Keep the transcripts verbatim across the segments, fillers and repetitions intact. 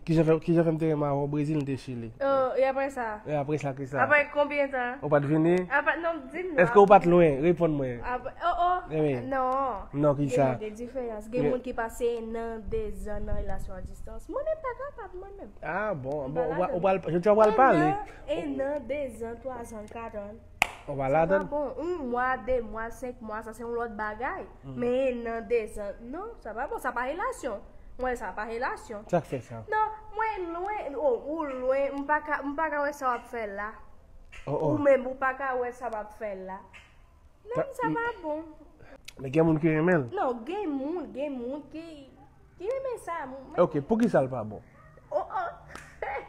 Kijan fè, kijan fè m te renmen avè w Brezil, m te Chili? Oh, e apre sa? E apre sa, ki sa? Apre konbyen tan? Ou pa t vini? Apre, non, di m non. Èske ou pa t lwen? Reponn mwen. Apre, oh, oh. Wi. Non. Non, ki sa? Gen diferans. Gen moun ki pase en an, de zan nan relasyon a distans. Mwen menm pa kapab, mwen menm. Ah, bon, bon, ou pa, ou pa, jodi a ou pral pale. En an, de zan, twa zan, kat an. Ou pa ladan? Bon, yon mwa, de mwa, senk mwa, sa se yon lòt bagay. Men en an, de zan, non, sa pa bon, sa pa relasyon. Mwen, sa pa relasyon. Sa k fè sa? Non, mwen lwen, oh, ou lwen, m pa ka, m pa ka wè sa w ap fè la. Oh, oh. Ou menm, ou pa ka wè sa w ap fè la. Non, sa pa bon. Men gen moun ki renmen l. Non, gen moun, gen moun ki, ki renmen sa. Ok, poukisa l pa bon? Oh, oh.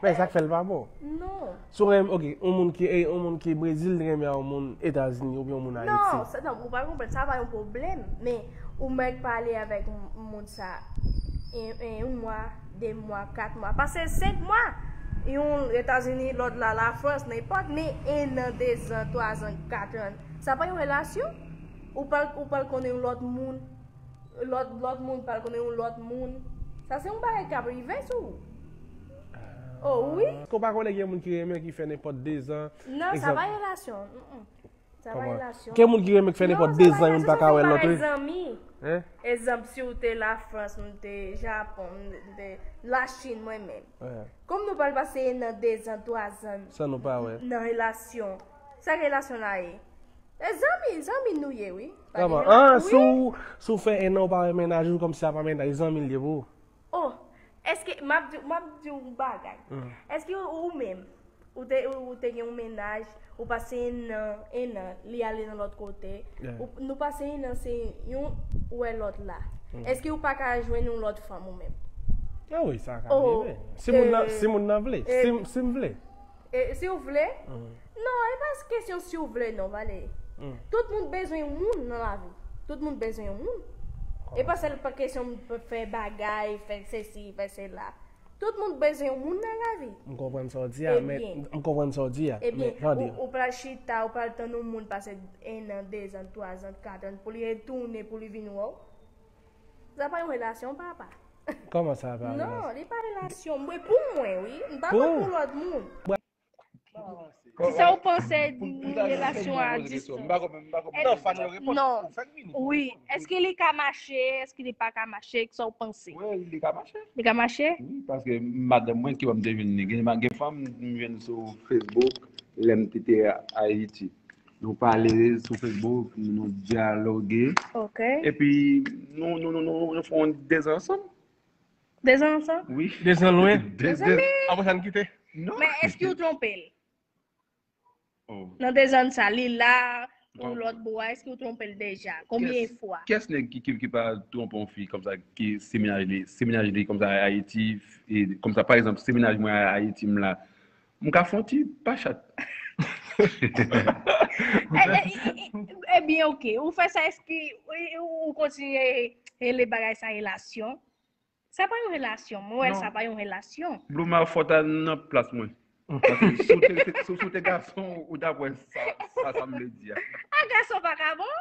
Men sa k fè l pa bon. Non. Si w renmen, ok, yon moun ki, eh, yon moun ki Brezil renmen yon moun Etazini oubyen yon moun Ayiti. Non, sa, non, ou pa konprann, sa pa yon pwoblèm. Men, ou mèt pale avèk yon moun sa, en, en, yon mwa, de mwa, kat mwa, pase senk mwa. Yon Etazini, lòt la, Lafrans, nenpòt, men en an, de zan, twa zan, kat an. Sa pa yon relasyon. Ou pa, ou pa konnen yon lòt moun. Lòt, lòt moun pa konnen yon lòt moun. Sa se yon bagay k ap rive sou ou. Oh, wi. Èske w pa konnen gen moun ki renmen ki fè nenpòt de zan? Non, sa pa relasyon. Mm-mm. Sa pa relasyon. Gen moun ki renmen ki fè nenpòt de zan, youn pa ka wè lòt, wi. Egzanp, si w te Lafrans, m te Japon, m te Lachin, mwen menm. Kòm nou pral pase en an, de zan, twa zan. San nou pa wè. Nan relasyon. Sa relasyon la ye? E zanmi, zanmi nou ye, wi. Ah, si w, si w fè en an ou pa wè mennaj ou, kòmsi a pa mennaj, zanmi l ye pou ou. Oh, èske, m ap di, m ap di w yon bagay. Èske ou menm, ou te, ou te gen yon mennaj, ou pase en an, en an, li ale nan lòt kote, nou pase en an, se youn wè lòt la. Èske ou pa ka jwenn yon lòt fanm ou menm? Ah wi, sa ka rive. Si moun nan, si moun nan vle, si, si m vle. E, si w vle? Non, e pa kesyon si w vle non, Vale. Tout moun bezwen yon moun nan lavi. Tout moun bezwen yon moun. E pa sèl pa kesyon fè bagay, fè sesi, fè sela. Tout moun bezwen yon moun nan lavi. M konprann sa w di a, men m konprann sa w di a. Ebyen, ou pral chita, ou pral tann yon moun pase en an, de zan, twa zan, kat an pou li retounen, pou li vin wè w. Sa pa yon relasyon, papa. Kòman sa pa relasyon? Non, li pa relasyon. Mwen, pou mwen, wi. M pa konn pou lòt moun. Kisa w panse de relasyon a distans? Non. Wi. Èske li ka mache? Èske li pa ka mache? Kisa w panse? Wi, li ka mache. Li ka mache? Wi, paske madanm mwen ki wè m te jwenn li. Gen, gen fanm m jwenn sou Facebook, lè m te te Ayiti. Nou pale sou Facebook, nou dyaloge. Ok. Epi, nou, nou, nou, nou, nou fè yon de zan ansanm. De zan ansanm? Wi. De zan lwen? De zan. Apre sa, n kite? Non. Men èske w twonpe l? Nan de zan sa, li la, yon lòt bò a, èske w twonpe l deja? Konbyen fwa? Kiyès nèg ki, ki, ki pa twonpe yon fi kòmsa, ki se mennaj li, se mennaj li kòmsa Ayiti, e kòmsa, pa egzanp, se mennaj mwen Ayiti, m la. M ka fè yon ti pachat. Ebyen, oke. Ou fè sa, èske ou kontinye rele bagay sa relasyon? Sa pa yon relasyon. Mwen wè sa pa yon relasyon. Bluma, fò w ta nan plas mwen. Paske si w te, si, si w te gason, ou t ap wè sa, sa, sa m vle di a. A, gason pa ka bon?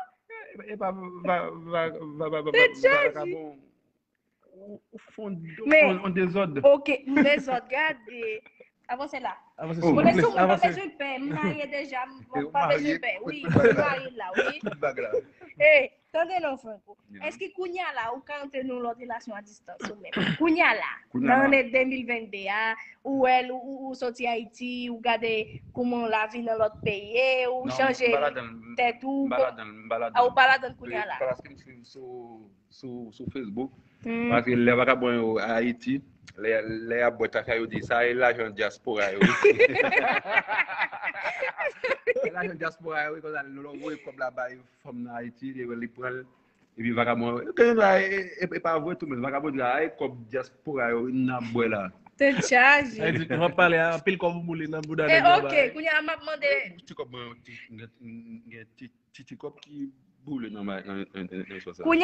E pa, va, va, va, va, va, va, va, va, va, bon. Ou, ou fè yon, yon dezòd. Ok, yon dezòd, gade. Avanse la. Avanse, silvouplè, avanse. Mwen pa bezwen pè, m marye deja, m pa bezwen pè. Wi, m marye la, wi. Tout bag la. E, tande non, Franco. Èske kounye a la, ou ka antre nan yon lòt relasyon a distans ou menm? Kounye a la, nan ane de mil vennde a, ou wè l, ou, ou, ou soti Ayiti, ou gade kouman lavi nan lòt peyi ye, ou chanje tèt ou. M pa ladan l, m pa ladan l. A, ou pa ladan l kounye a la. Paske m swiv sou sou, sou Facebook. Paske lè vakabon yo Ayiti, lè, lè y ap bwè tafya, yo di, sa e lajan dyaspora yo. Lajan dyaspora yo, konsa, lè w voye kòb la bay fanm nan Ayiti, li, li pran l, epi vakabon yo, gen la, e, e, e pa vre tou, men vakabon di, a, e kòb dyaspora yo, n ap bwè la. Tèt chaje. Sa vle di, w ap pale a, anpil kòb ou boule nan bouda nèg la. Ok, kounye a, m ap mande. Ti kòb mwen, ti, gen, gen ti ti, ti kòb ki boule nan, nan, nan, nan, nan sòs la. Kounye